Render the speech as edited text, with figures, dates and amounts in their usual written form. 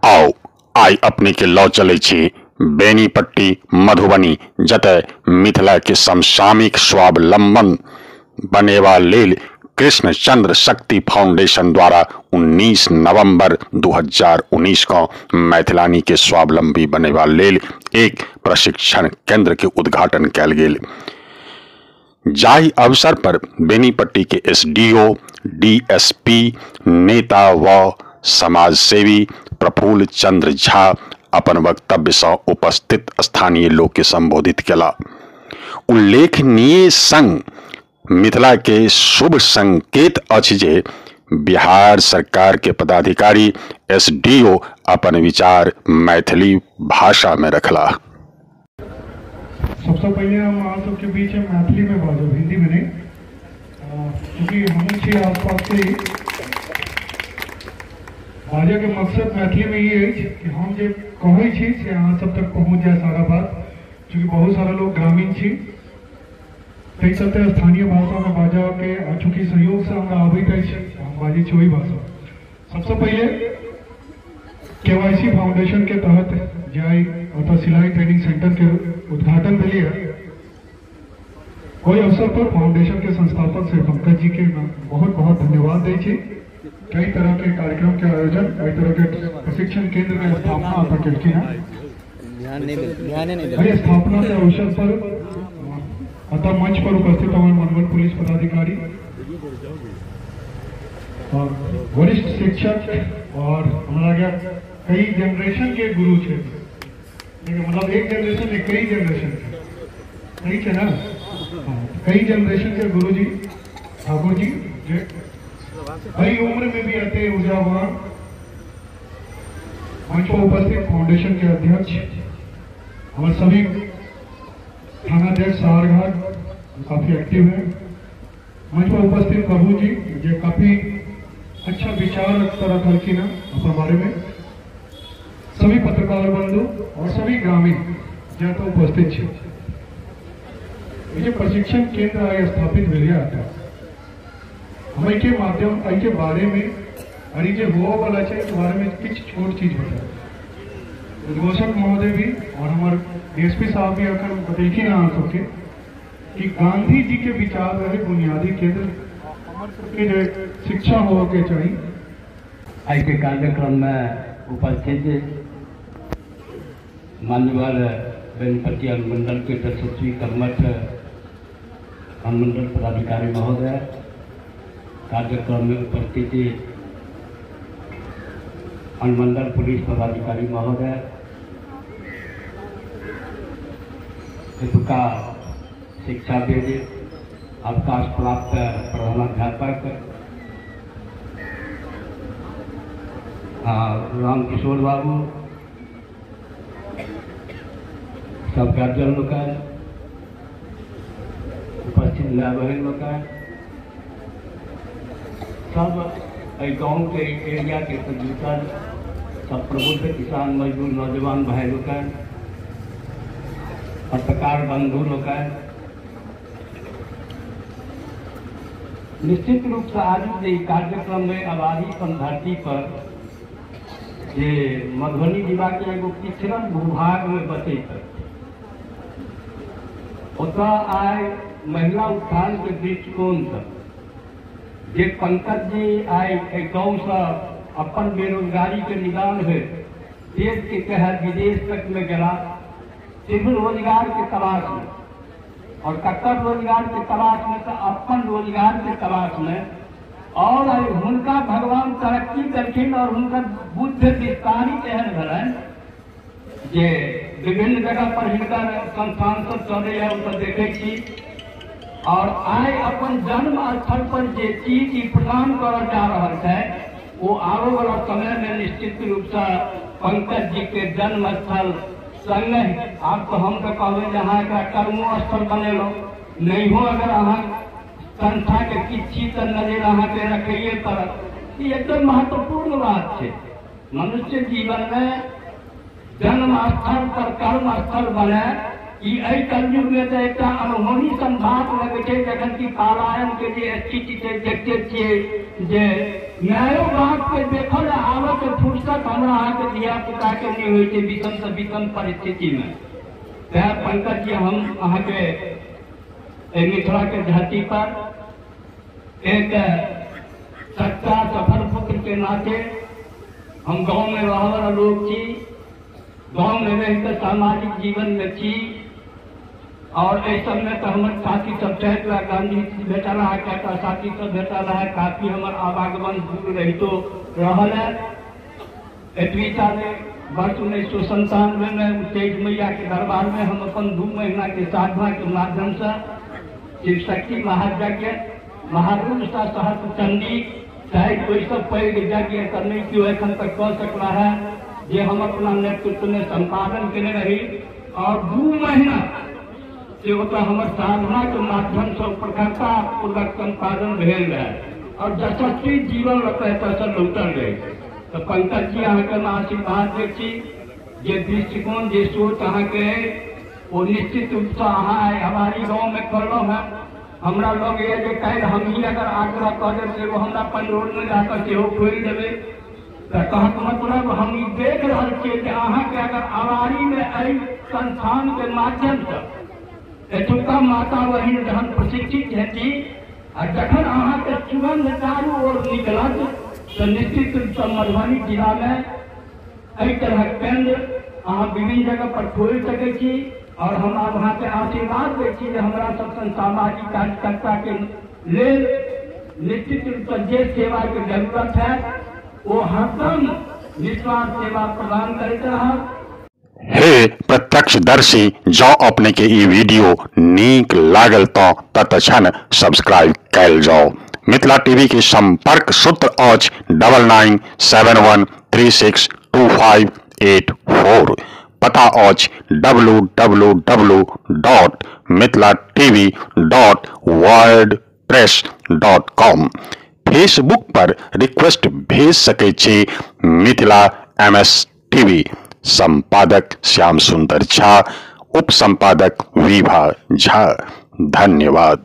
आउ आइ अपने के लऽ चलै छी बेनीपट्टी मधुबनी, जतय मिथिला के समसामयिक स्वावलंबन बनेबा लेल कृष्णचंद्र शक्ति फाउंडेशन द्वारा 19 नवंबर 2019 को मैथिलानी के स्वावलंबी बनेबा लेल एक प्रशिक्षण केंद्र के उद्घाटन कयल गेल। जाहि अवसर पर बेनीपट्टी के एसडीओ, डीएसपी, नेता व समाजसेवी प्रफुल्ल चंद्र झा अपन वक्तव्य से उपस्थित स्थानीय लोग के संबोधित केला। उल्लेखनीय संग मिथिला के शुभ संकेत अछि जे बिहार सरकार के पदाधिकारी एसडीओ अपन विचार मैथिली भाषा में रखला। सबसे पहले हम अहाँ सबके बीच मैथिली में बाजब, हिंदी में नहीं, क्योंकि हम छी आसपास के। बाजऽ के मकसद मैथिली में ही अछि कि हम जे कहै छी से अहाँ सब तक पहुँच जाए सारा बात, चूँकि बहुत सारा लोग ग्रामीण छी, ताहि चलते स्थानीय भाषा में बाजऽ के चूँकि सहयोग से हमरा अबैत अछि, हम बाजै छी वही भाषा। सबसे पहले केवाईसी फाउंडेशन के तहत जे आइ ओतऽ सिलाई ट्रेनिंग सेंटर के उद्घाटन भेलै, ओहि अवसर पर फाउंडेशन के संस्थापक श्री पंकज जी के बहुत बहुत धन्यवाद दै छी। कई तरह के कार्यक्रम के आयोजन, कई तरह के प्रशिक्षण केंद्र के स्थापना अतः केलखिन हैं। एहि स्थापना के अवसर पर अतः मंच पर उपस्थित हमारे मधुबनी पुलिस पदाधिकारी और वरिष्ठ शिक्षक और हमारा गया कई जनरेशन के गुरु थे, मतलब एक जनरेशन में कई जनरेशन के, सही है ना, कई जनरेशन के गुरु जी ठाकुर जी जे बड़ी उम्र में भी आते ऊर्जावान। मंच पर उपस्थित फाउंडेशन के अध्यक्ष हमारे सभी थानाध्यक्ष सारघाट काफी एक्टिव है। मंच पर उपस्थित प्रभु जी जो काफी अच्छा विचार रखलखिन हैं अपने बारे में, सभी पत्रकार बंधु और सभी ग्रामीण जो तो उपस्थित छे। ये प्रशिक्षण केंद्र आइ स्थापित भेल हम के माध्यम एहि के बारे में और जे हुआ वाला है के बारे में किछु छोट चीज बता। उद्घोषक महोदय भी और हमारे डीएसपी साहब भी अखन बतेलखिन अहाँ सबके कि गांधी जी के विचार रहे बुनियादी केंद्र के जो शिक्षा होवा के चाहिए। आई के कार्यक्रम में उपस्थित मान्यवर बेनीपट्टी अनुमंडल के यशस्वी कर्मठ अनुमंडल पदाधिकारी महोदय, कार्यक्रम में उपस्थित अनुमंडल पुलिस पदाधिकारी महोदय, एतुका शिक्षाविद अवकाश प्राप्त प्रधानाध्यापक रामकिशोर बाबू, सब गार्जियन लोकनि, उपस्थित माय बहिन लोकनि, सब एहि गाँव के एरिया के जुटल सब प्रबुद्ध किसान मजदूर नौजवान भाई लोकनि, पत्रकार बंधु लोकनि, निश्चित रूप से आज जे कार्यक्रम में आबादी धरती पर जे मधुबनी जिला के एगो पिछड़ल भूभाग में बसैत ओतऽ आइ महिला उत्थान के दृष्टिकोण से जे पंकज जी आइ एहि गाँव से अपन बेरोजगारी के निदान हुए देश के तहत विदेश तक में गला सिर्फ रोजगार के तलाश में, और ककर रोजगार के तलाश में तो अपन रोजगार के तलाश में, और हुनका भगवान तरक्की देलखिन और हुनका बुद्ध विस्तारित एहन भेलनि जे विभिन्न जगह पर हिनकर संस्थान सब चलैए ओतऽ देखै छी। और आइ अपन जन्म स्थल पर जे चीज ई प्रदान करल जा रहल छै वो आबे वाला समय में निश्चित रूप से पंकज जी के जन्म स्थल संगहि आब तो हम तो कहबै जे अहाँ एकरा कर्मो स्थल बनेलहुँ, नहीं हो अगर अहाँ संस्था के किछु चीज तऽ नजर अहाँके रखैए पड़त। ई एकदम महत्वपूर्ण बात छै। मनुष्य जीवन में जन्म स्थल पर कर्म स्थल बने ई एहि कलयुग में तऽ एकटा अनहोनी सन बात लगै छै, जखन कि पलायन के जे स्थिति छै देखते छियै जे मायो बाप के देखल आबऽ के फुर्सत हमरा अहाँके धिया पुता के नहीं होइ छै विषम से विषम परिस्थिति में। तैं पंकज जी हम अहाँके एहि मिथिला के धरती पर एक सच्चा सफल पुत्र के नाते हम गाँव में रह वाला लोग छी, गाँव में रहिके सामाजिक जीवन में छी और एहि सबमे तो हमर साथी सब छथि, गांधी भेटल है, कएटा साथी सब भेटल है, काफी हमर आवागमन दूर रहितो रहल है। एतबी साल वर्ष 1997 में उच्चैठ मैया के दरबार में हम अपन 2 महीना के साधना के माध्यम से शिव शक्ति महायज्ञ महारूप सहस्त्र चंडी शायद ओहिसँ पैघ यज्ञ एकर नहि केओ एखन तक कऽ सकला है जे हम अपना नेतृत्व में सम्पादन केने रही और 2 महीना से ओतऽ हमर साधना के माध्यम से प्रखरता पूर्वक सम्पादन भेल रहे और यशस्वी जीवन लऽ एतऽसँ लौटल रही। तो पंकज जी अहाँके हम आशीर्वाद दै छी जे दृष्टिकोण जे सोच अहाँके ओ निश्चित रूपसँ अहाँ आइ हमारी गाँवमे करलहुँ हेँ। हमरा लगैए जे काल्हि हमही अगर आग्रह कऽ देब तऽ एगो हमरा पंडौलमे जाकऽ सेहो खोलि देबै। तऽ कहक मतलब हम ई देख रहल छियै जे अहाँके अगर अवारीमे एहि संस्थानके माध्यमसँ एतुका माता बहिन जहन प्रशिक्षित हेती आ जखन अहाँके सुगंध चारू ओर निकलत तऽ निश्चित रूपसँ मधुबनी जिलामे एहि तरहक केंद्र अहाँ विभिन्न जगह पर खोलि सकै छी। और हम आब अहाँके आशीर्वाद दै छी जे हमरा सब सन सामाजिक कार्यकर्ता के लेल निश्चित रूपसँ जे सेवाके जरूरत है ओ हरदम निस्वार्थ सेवा प्रदान करैत रहब। हे प्रत्यक्षदर्शी, जँ अपने के ई वीडियो नीक लागल तो तत्क्षण सब्सक्राइब कैल जाओ। मिथिला टीवी के संपर्क सूत्र अछि 9971362584। पता अछि www.mithilatv.wordpress.com। Facebook पर रिक्वेस्ट भेज सकै छी मिथिला MS TV। संपादक श्याम सुंदर झा, उप संपादक विभा झा। धन्यवाद।